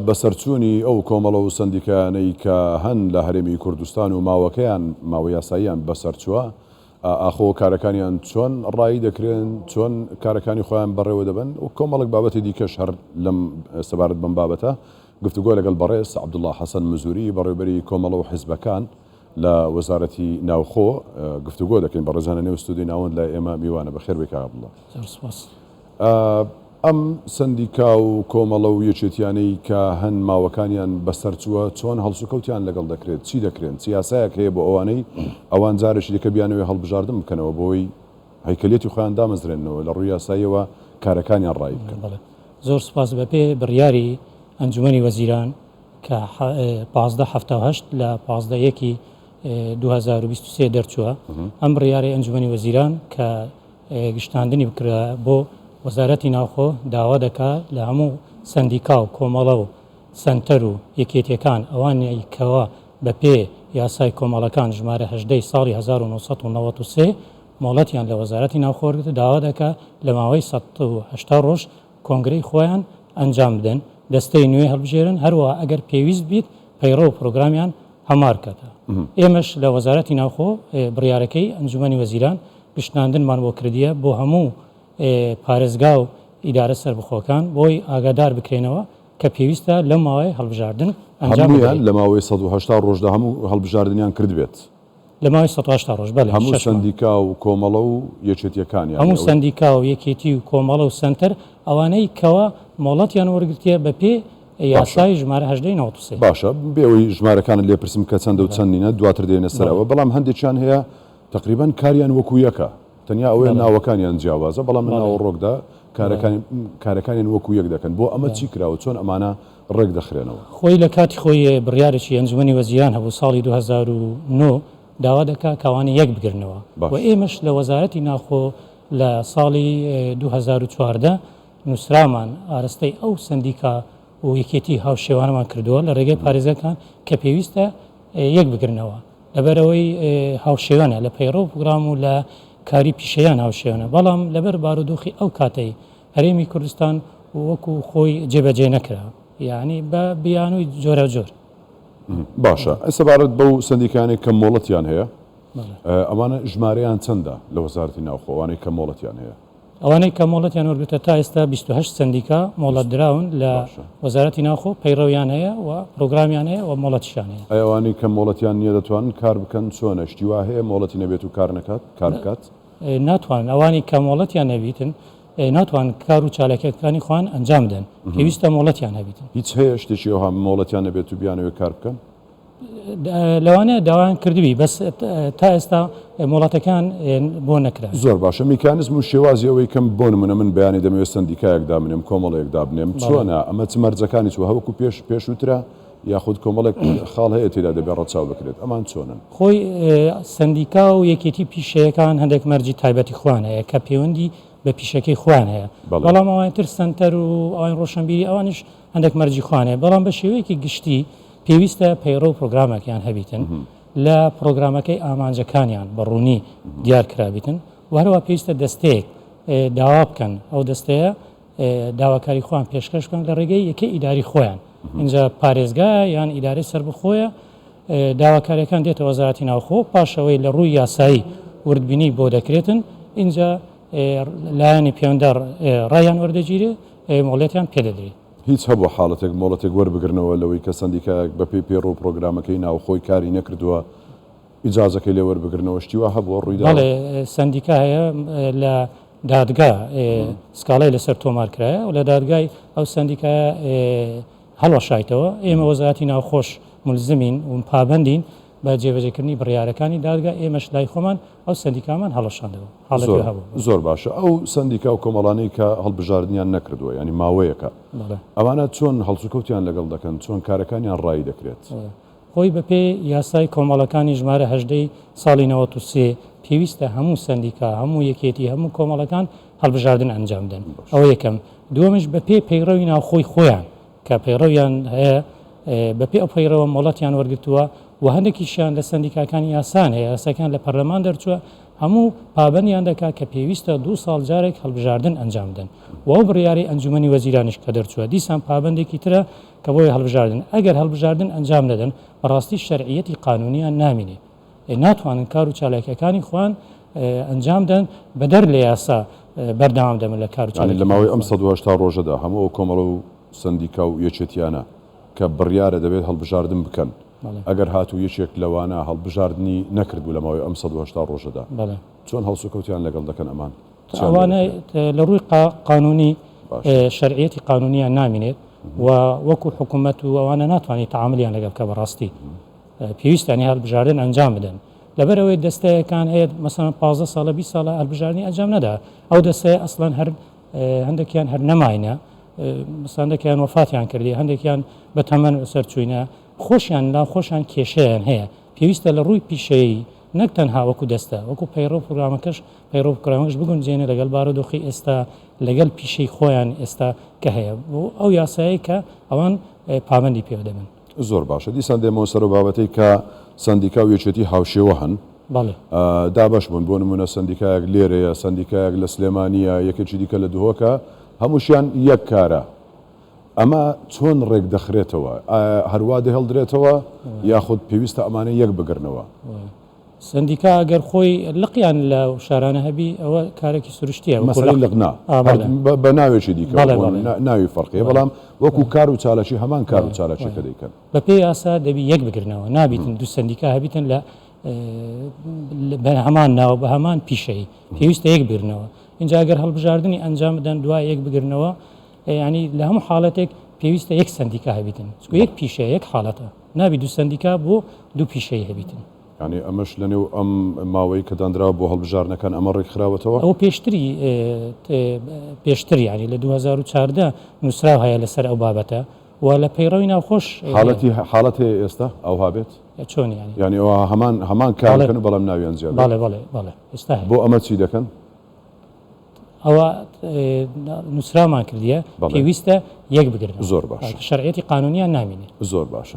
بەسەرچوونی ئەو کۆمەڵە و سەندیکایانەی کە هەن لە هەرێمی کوردستان و ماوەکەیان، ماوەی یاساییان بەسەرچووە، ئاخۆ کارەکانیان چۆن ڕایی دەکرێن، چۆن کارەکانی خۆیان بەڕێوە دەبەن و کۆمەڵێک بابەتی دیکەش هەر لەم سەبارەت بەم بابەتە گفتوگۆ لەگەڵ بەڕێز عەبدوڵڵا حەسەن مزوری بەڕێوبەری کۆمەڵە و حیزبەکان لە وەزارەتی ناوخۆ گفتوگۆ دەکەین. بەڕێزان لە نێو ستۆدیۆی ناوەند لای ئێمە میوانە. بەخێر بێی کاک عەبدوڵڵا. زۆر سوپاس. ئەم سەندیکا و کۆمەڵە و یەکێتیانەی کە هەن ماوەکانیان بەسەرچووە چۆن هەڵسوکەوتیان لەگەڵ دەکرێت؟ چی دەکرێن؟ چ یاسایەک هەیە بۆ ئەوانەی ئەوان جارێکی دیکە بیانەوێت هەڵبژاردن بکەنەوە بۆی هەیکەلیەتی خۆیان دامەزرێننەوە لە ڕووی یاساییەوە کارەکانیان ڕایی بکەن؟ بەڵێ زۆر سوپاس. بەپێ بڕیاری ئەنجومەنی وەزیران کە 15 78 لە 15 یەکی 2023 دەرچووە ئەم بڕیارەی ئەنجومەنی وەزیران کە گشتاندنی بکرا بۆ وەزارەتی ناوخۆ داوا دەکا لە هەموو سەندیکا و کۆمەڵە و سەنتەر و یەکێتیەکان ئەوانەی کەوا بە پێ یاسای کۆمەڵەکان ژمارە 18 ی ساڵی 1993 مۆڵەتیان لە وەزارەتی ناوخۆ وەرگرتوە داوا دەکا لە ماوەی 180 ڕۆژ کۆنگرەی خۆیان ئەنجام بدەن دەستەی نوێ هەڵبژێرن هەروەها ئەگەر پێویست بیت پەیڕەو و پرۆگرامیان هەموار کەتە. ئێمەش لە وەزارەتی ناوخۆ بڕیارەکەی ئەنجومەنی وەزیران گشتاندنمان بۆ کردیە بۆ هەموو پارێزگا و ئیدارە سەربەخۆکان بۆی ئاگادار بکرێنەوە کە پێویستە لەو ماوەیە هەڵبژاردن ئەنجام هەموویان بدرێت. لە ماوەی 180 ڕۆژدا هەموو هەڵبژاردنیان کردبێت. لە ماوەی 180 ڕۆژ، بەلێ، هەموو شەش مانگ. سەندیکا و کۆمەڵە و یەکێتییەکان یانی هەموو ئەوەی. سەندیکا و یەکێتی و کۆمەڵە و سەنتەر ئەوانەی کەوا مۆڵەتیان وەرگرتیە بە پێ باشە. یاسای ژمارە 18 ی 93. باشە بێ ئەوەی ژمارەکانت لێ پرسم کە چەندە و بەڵێ. چەند نینە دواتر دێینە سەر بەڵێ. ئەوە بەڵام هەندێکیان هەیە تەقریبەن کاریان وەکو یەکە تەنیا ئەوەیە بەڵێ. ناوەکانیان جیاوازە بەڵام لە بەڵێ. ناوەڕۆکدا بەڵێ. کارەکانی کارەکانیان وەکو یەک دەکەن بۆ ئەمە بەڵێ. چی کراوە چۆن ئەمانە ڕێک دەخرێنەوە؟ خۆی لە کاتی خۆی بڕیارێکی ئەنجومەنی وەزیران هەبوو ساڵی 2009 داوا دەکا کە ئەوانە یەک بگرنەوە و باش. ئێمەش لە وەزارەتی ناوخۆ لە ساڵی 2014 نووسراومان ئارەستەی ئەو سەندیکا و یەکێتی هاوشێوانەمان کردووە لە ڕێگەی پارێزگاکان کە پێویستە یەک بگرنەوە لەبەرئەوەی هاوشێوەنە لە پەیڕەو پرۆگرام و لە کاری پیشەیان هاوشێوەنە بەڵام لەبەر بارودۆخی ئەو کاتەی هەرێمی کوردستان وەکو خۆی جێبەجێ نەکرا یعنی بە بیانووی جۆراوجۆر. باشە سەبارەت بەو سەندیکانەی کە مۆڵەتیان هەیە ئەوانە ژمارەیان چەندە لە وەزارەتی ناوخۆ ئەوانەی کە مۆڵەتیان هەیە؟ ئەوانەی کە مۆڵەتیان وەرگرتووە تا ئێستا 28 سەندیکا مۆڵەتدراون لە وەزارەتی ناوخۆ، پەیڕەویان هەیە و پرۆگرامیان هەیە و مۆڵەتیشیان هەیە. ئەی ئەوانەی کە مۆڵەتیان نییە دەتوانن کار بکەن؟ چۆنە شتی وا هەیە مۆڵەتی نەبێت و کار نەکات کار بکات؟ ناتوانن، ئەوانەی کە مۆڵەتیان نەبیتن ناتوانن کار و چالاکییەکانی خۆیان ئەنجام بدەن، پێویستە مۆڵەتیان هەبیتن. هیچ هەیە شتێکی ئەوها مۆڵەتیان نەبێت و بیانەوێت کار بکەن؟ لەوانەیە داوایان کردبی بەس تا ئێستا مۆڵەتەکان بۆ نەکرا. زۆر باشە میکانزم و شێوازی ئەوەی کەم بۆ نمونە من بەیانی دەمەوێت سەندیکایەک دابنێم کۆمەڵەیەک دابنێم چۆنە ئەمە چ مەرجەکانی چوە هەوەکو پێش پێشووترە یاخود کۆمەڵێک خاڵ هەیە تێدا دەبێت ڕەچاو بکرێت ئەمان چۆنن؟ خۆی سەندیکا و یەکێتی پیشەیەکان هەندێک مەرجی تایبەتی خۆیان هەیە کە پەیوەندی بە پیشەکەی خۆیان هەیە بەڵام ئەوانی تر سەنتەر و ئەوانی ڕۆشنبیری ئەوانیش هەندێک مەرجی خۆیان هەیە بەڵام بە شێوەیەکی گشتی پێویستە پەیڕەو و پرۆگرامێکیان هەبیتن لە پرۆگرامەکەی ئامانجەکانیان بە ڕوونی دیار کرابیتن و هەروە پێویستە دەستەیەک داوا بکەن ئەو دەستەیە داواکاری خۆیان پێشکەش بکەن لە ڕێگەی یەکەی ئیداری خۆیان اینجا پارێزگا یان ئیدارەی سەربەخۆیە داواکاریەکان دێتە وەزارەتی ناوخۆ پاشەوەی لە ڕووی یاسایی وردبینی بۆ دەکرێتن اینجا لایەنی پێوەندار ڕایان وەردەگیرێ مۆڵەتیان پێدەدرێ. هیچ هەبووە حاڵەتێک مۆڵەتێک وەربگرنەوە لەوەی کە سەندیکایەک بەپێی پەیڕەو و پڕۆگرامەکەی ناوخۆی کاری نەکردووە ئیجازەکەی لێ وەربگرنەوە شتی وا هەبووە ڕوویداوە؟ بەڵێ سەندیکا هەیە لە دادگا سکاڵای لەسەر تۆمار کرایە و لە دادگای ئەو سەندیکایە هەڵوەشایتەوە ئێمە وەزارەتی ناوخۆش مولزمین و پابەندین بە جێبەجێکردنی بڕیارەکانی دادگا ئێمەش لای خۆمان ئەو سەندیکامان هەڵوەشاندەوە حاڵەتی زۆر هەبوو. زۆر باشە ئەو سەندیکا و کۆمەڵانەی کە هەڵبژاردنیان نەکردووە یانی ماوەیەکە ئەوانە چۆن هەڵسوکەوتیان لەگەڵ دەکەن چۆن کارەکانیان ڕایی دەکرێت؟ خۆی بەپێی یاسای کۆمەڵەکانی ژمارە 18 ی ساڵی 93 پێویستە هەموو سەندیکا هەموو یەکێتی هەموو کۆمەڵەکان هەڵبژاردن ئەنجام بدەن ئەوە یەکەم دووەمیش بەپێی پەیڕەوی ناوخۆی خۆیان کە پەیڕەویان هەیە بەپێی ئەو پەیڕەوە مۆڵەتیان وەرگرتووە و هەندێکیشیان لە سەندیکاکانی یاسان هەیە یاساکان لە پەرلەمان دەرچووە. هەموو پابەندیان دەکات کە پێویستە دوو ساڵ جارێک هەڵبژاردن ئەنجام بدەن و ئەو بڕیارەی ئەنجومەنی وەزیرانیش کە دەرچووە دیسان پابەندێکی ترە کە بۆیە هەڵبژاردن ئەگەر هەڵبژاردن ئەنجام نەدەن بەڕاستی شەرعیەتی قانونیان نامینێ ناتوانن کار و چالاکیەکانی خۆیان ئەنجام دەن بەدەر لە یاسا بەردەوام دەبن لە کار و یانی لە ماوەی چالاکیەکانی ئەم خۆیان. 180 ڕۆژەدا هەموو ئەو کۆمەڵە و سەندیکا و یەکێتیانە کە بڕیارە دەبێت هەڵبژاردن بکەن بەڵێ. ئەگەر هاتوو یەکێک لەوانە هەڵبژاردنی نەکردبوو لە ماوەی ئەم 180 ڕۆژەدا بەڵێ. چۆن هەڵسوکەوتیان لەگەڵ دەکەن ئەمان چیان لێ ئەوانە دەکرێت؟ لە ڕووی قانونی باشە. شەرعیەتی قانونیان نامینێت و وەکو حکومەت و ئەوانە ناتوانانی تەعامولیان لەگەڵ بکە بەڕاستی پێویستە یانی هەڵبژاردن ئەنجام بدەن لەبەرئەوەی دەستەیەکان هەیە مەسەلەن 15 ساڵە 20 ساڵە هەڵبژاردنی ئەنجام نەدا ئەو دەستەیە ئەسڵەن هەر هەندێکیان هەر نەماینە هەندێکیان وەفاتیان کردی هەندێکیان بە تەمەن سەر چوینە خۆشیان لا خۆشیان کێشەیان هەیە پێویستە لە ڕووی پیشەیی نەک تەنها وەکو دەستە وەکو پەیڕەو پرۆگرامەکەش پەیڕەو پرۆگرامەکەش بگونجێنێ لەگەڵ بارودۆخی ئێستا لەگەڵ پیشەی خۆیان ئێستا کە هەیە بۆ ئەو یاسایەی کە ئەوان پابەندی پێوە دەبن. زۆر باشە دیسان دێمەوە سەر ئەو بابەتەی کە سەندیکا و یەکێتی هاوشێوە هەن بەڵێ. دابەش بوون بۆ نموونە سەندیکایەک لێرەیە سەندیکایەک لە سلێمانییە یەکێکی دیکە لە دهۆکە هەمووشیان یەک کارە ئەمە چۆن ڕێک دەخرێتەوە؟ ئایا هەروا دەهێڵدرێتەوە یاخود پێویستە ئەمانە یەک بگرنەوە؟ سەندیکا ئەگەر خۆی لقیان لە شارانە هەبی ئەوە کارێکی سروشتیە وەکو مەسەلەی لق لق نا ئا هەر بەڵێ بە بە ناوێکی دیکەوە بەڵێ بۆ بەڵێ ناوی فەرقیە بەڵێ بەڵام وەکو کار و چالاکی هەمان کار و وایە چالاکی وایە کە دەیکەن. بە پێی یاسا دەبی یەک بگرنەوە نابیتن دوو سەندیکا هەبیتن لە بە هەمان ناو بە هەمان پیشەیی پێویستە یەک بگرنەوە ئینجا ئەگەر هەڵبژاردنی ئەنجام بدەن دوای یەک بگرنەوە یانی لە هەموو حاڵەتێک پێویستە یەک سەندیکا هەبیتن چونکە یەک پیشەیە یەک حاڵەتە نابی دوو سەندیکا بۆ دوو پیشەی هەبیتن. یانی ئەمەش لەنێو ئەم ماوەی کە دانراوە بۆ هەڵبژاردنەکان ئەمە ڕێکخراوەتەوە؟ ئەوە پێشتری پێشتر یانی لە 2014 نووسراو هەیە لەسەر ئەو بابەتە و لە پەیڕەوی ناوخۆش هەیە. حاڵەتی حاڵەت هەیە ئێستا ئەوها بێت؟ چۆن یانی؟ یانی ئەوها هەمان هەمان کار بەڵێ بکەن و بەڵام ناویان جیا بێت؟ بەڵێ بەڵێ بەڵێ ئێستا هەیە. بۆ ئەمە چی دەکەن؟ ئەوە نووسراومان کردیە پێویستە یەک بگرنەوە زۆر باشە شەرعیەتی قانونیان نامینێ. زۆر باشە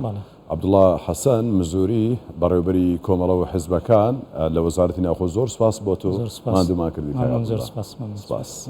عەبدوڵا حەسەن مزوری بەڕێوبەری کۆمەڵە و حزبەکان لە وەزارەتی ناوخۆ زۆر سپاس بۆ تۆ ماندوومان کردی کاک عەبدوڵا سپاس.